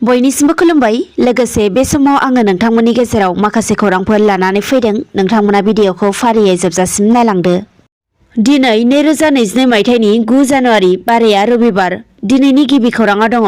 बयनिसिमबो खुलुमबाय। लोगोसे बे समाव आङो नोंथांमोननि गेजेराव माखासे खौरांफोर लानानै फैदों। नोंथांमोना भिडिअखौ फारियै जोबजासिम नायलांदो। दिनै 2022 मायथाइनि 9 जानुवारि बाराया रबिबार। दिनैनि गिबि खौराङा दङ।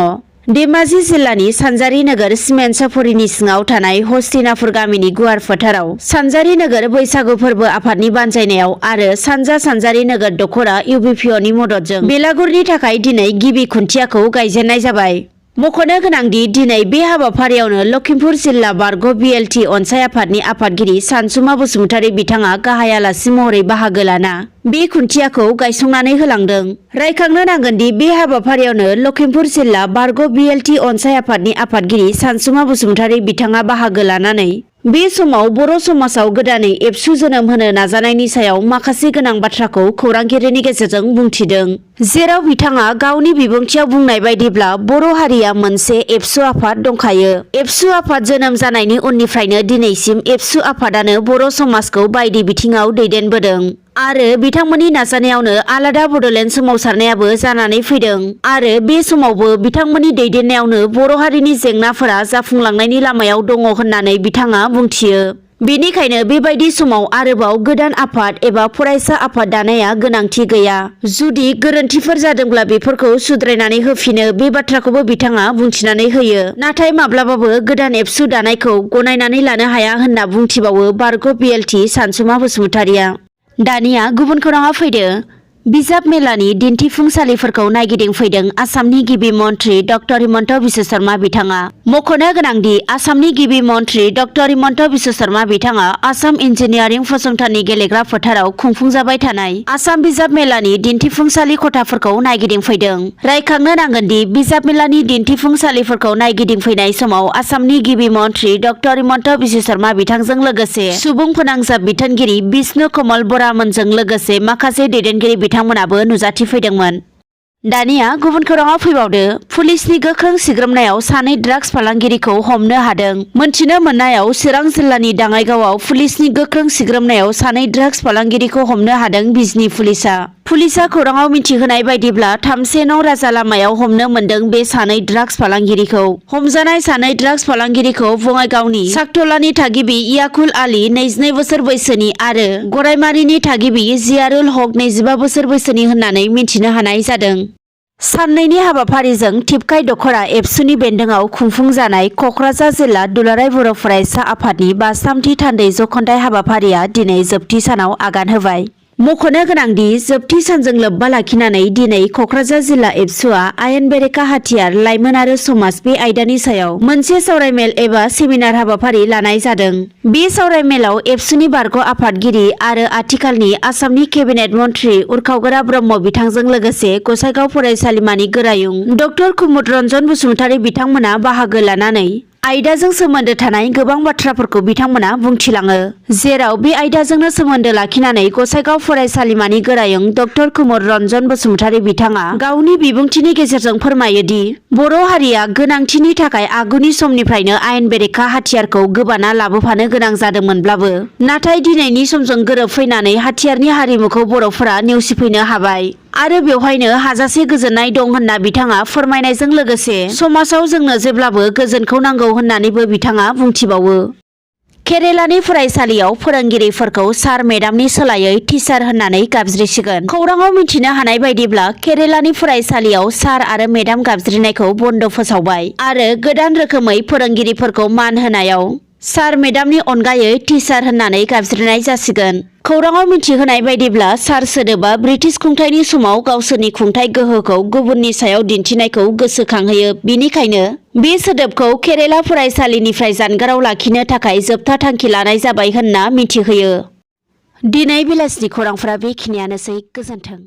धेमाजि जिल्लानि सानजारि नोगोर सिमेन्ट सापरिनि सिङाव थानाय हस्तिनापुर गामिनि गुवार फोथाराव सानजारि नोगोर बैसागु फोरबो आफादनि बानजायनायाव आरो सानजा सानजारि नोगोर दखरा UBPOनि मददजों बेलागुरनि थाखाय दिनै गिबि खुन्थियाखौ गायजेननाय जाबाय। मख'नो गोनांदि दिनै बे हाबाफारियावनो लखिमपुर जिल्ला बारग' BLT अनसाय आफादनि आफादगिरि सानसुमा बसुमतारी बिथाङा गाहाय आलासि महरै बाहागो लाना बे खुन्थियाखौ गायसंनानै होलांदों। रायखांनो नांगोनदि बे हाबाफारियावनो लखिमपुर जिल्ला बारग' BLT अनसाय आफादनि आफादगिरि सानसुमा बसुमतारी बिथाङा बाहागो लानानै बे समाव बर' समाजाव गोदानै ABSU जोनोम होनो नाजानायनि सायाव माखासे गोनां बाथ्राखौ खौरांगिरिनि गेजेरजों बुंथिदों। जेराव बिथाङा गावनि बिबुंथियाव बुंनाय बायदिब्ला बर' हारिया मोनसे ABSU आफाद दंखायो। ABSU आफाद जोनोम जानायनि उननिफ्रायनो दिनैसिम ABSU आफादानो बर' समाजखौ बायदि बिथिङाव दैदेनबोदों। आरो बिथांमोननि नाजानायावनो आलादा बड'लेण्ड सोमावसारनायाबो जानानै फैदों आरो बे समावबो बिथांमोननि दैदेननायावनो बर' हारिनि जेंनाफोरा जाफुंलांनायनि लामायाव दङ होननानै बिथाङा बुंथियो। बेनिखायनो बेबायदि समाव आरोबाव गोदान आफाद एबा फरायसा आफाद दानाया गोनांथि गैया। जुदि गोरोन्थिफोर जादोंब्ला बेफोरखौ सुद्रायनानै होफिनो बे बाथ्राखौबो बिथाङा बुंथिनानै होयो। नाथाय माब्लाबाबो गोदान ABSU दानायखौ गनायनानै लानो हाया होनना बुंथिबावो बारग' BLT सानसुमा बसुमतारीया। दानिया गुबुन खौराङा फैदो। बिजाब मेलानि दिन्थिफुंसालिफोरखौ नायगिदिंफैदों आसामनि गिबि मन्थ्रि डक्टर हिमन्त बिश्व शर्मा बिथाङा। मख'नो गोनांदि आसामनि गिबि मन्थ्रि डक्टर हिमन्त बिश्व शर्मा बिथाङा आसाम इन्जिनियारिं फसंथाननि गेलेग्रा फोथाराव खुंफुंजाबाय थानाय आसाम बिजाब मेलानि दिन्थिफुंसालि खथाफोरखौ नायगिदिंफैदों। रायखांनो नांगोनदि बिजाब मेलानि दिन्थिफुंसालिफोरखौ नायगिदिंफैनाय समाव आसामनि गिबि मन्थ्रि डक्टर हिमन्त बिश्व शर्मा बिथांजों लोगोसे सुबुं फोनांजाब बिथोनगिरि बिष्णु कमल बरामोनजों लोगोसे माखासे दैदेनगिरि बिथांमोनाबो नुजाथिफैदोंमोन। दानिया गुबुन खौराङाव फैबावदो। पुलिसनि गोख्रों सिग्रोमनायाव सानै ड्राग्स फालांगिरिखौ हमनो हादों। मोनथिनो मोननायाव चिरां जिल्लानि दाङाइगावआव पुलिसनि गोख्रों सिग्रोमनायाव सानै ड्राग्स फालांगिरिखौ हमनो हादों बिजनी पुलिसा। पुलिसा खौराङाव मिथिहोनाय बायदिब्ला 3 नं राजा लामायाव हमनो मोन्दों बे सानै ड्राग्स फालांगिरिखौ। हमजानाय सानै ड्राग्स फालांगिरिखौ बङाइगावनि साकथलानि थागिबि याकुल आली 22 बोसोर बैसोनि आरो गरायमारिनि थागिबि जियारुल हक 25 बोसोर बैसोनि होननानै मिथिनो हानाय जादों। साननैनि हाबाफारिजों थिपकाय दखरा ABSUनि बेन्दोङाव खुंफुंजानाय क'क्राझार जिल्ला दुलाराय बर' फरायसा आफादनि 53थि थान्दै जख'न्थाइ हाबाफारिया दिनै जोबथि सानाव आगान होबाय। मख'नो गोनांदि जोबथि सानजों लोब्बा लाखिनानै दिनै क'क्राझार जिल्ला ABSUआ आयेन बेरेखा हाथियार लाइमोन आरो समाज बे आयदानि सायाव मोनसे सावरायमेल एबा सेमिनार हाबाफारि लानाय जादों। बे सावरायमेलाव ABSUनि बारग' आफादगिरि आरो आथिखालनि आसामनि केबिनेट मन्थ्रि उरखावगोरा ब्रह्म बिथांजों लोगोसे गसाइगाव फरायसालिमानि गोरायुं डक्टर कुमुद रन्जन बसुमतारी बिथांमोना बाहागो लानानै आयदाजों सोमोन्दो थानाय गोबां बाथ्राफोरखौ बिथांमोना बुंथिलाङो। जेराव बे आयदाजोंनो सोमोन्दो लाखिनानै गसाइगाव फरायसालिमानि गोरायुं डक्टर कुमुद रन्जन बसुमतारी बिथाङा गावनि बिबुंथिनि गेजेरजों फोरमायोदि बर' हारिया गोनांथिनि थाखाय आगुनि समनिफ्रायनो आयेन बेरेखा हाथियारखौ गोबाना लाबोफानो गोनां जादोंमोनब्लाबो नाथाय दिनैनि समजों गोरोबफैनानै हाथियारनि हारिमुखौ बर'फोरा नेवसिफैनो हाबाय आरो बेवहायनो हाजासे गोजोननाय दं होनना बिथाङा फोरमायनायजों लोगोसे समाजाव जोंनो जेब्लाबो गोजोनखौ नांगौ होननानैबो बिथाङा बुंथिबावो। केरेलानि फरायसालियाव फोरोंगिरिफोरखौ सार मेडामनि सोलायै टिचार होननानै गाबज्रिसिगोन। खौराङाव मिथिनो हानाय बायदिब्ला केरेलानि फरायसालियाव सार आरो मेडाम गाबज्रिनायखौ बन्द फोसावबाय आरो गोदान रोखोमै फोरोंगिरिफोरखौ मान होनायाव सार मेडामनि अनगायै टिचार होननानै गाबज्रिनाय जासिगोन। खौराङाव मिथिहोनाय बायदिब्ला सार सोदोबा ब्रिटिश खुंथायनि समाव गावसोरनि खुंथाय गोहोखौ गुबुननि सायाव दिन्थिनायखौ गोसोखांहोयो। बेनिखायनो बे सोदोबखौ केरेला फरायसालिनिफ्राय जानगाराव लाखिनो थाखाय जोबथा थांखि लानाय जाबाय होनना मिथिहोयो। दिनै बेलासिनि खौरांफोरा बेखिनियानोसै। गोजोन्थों।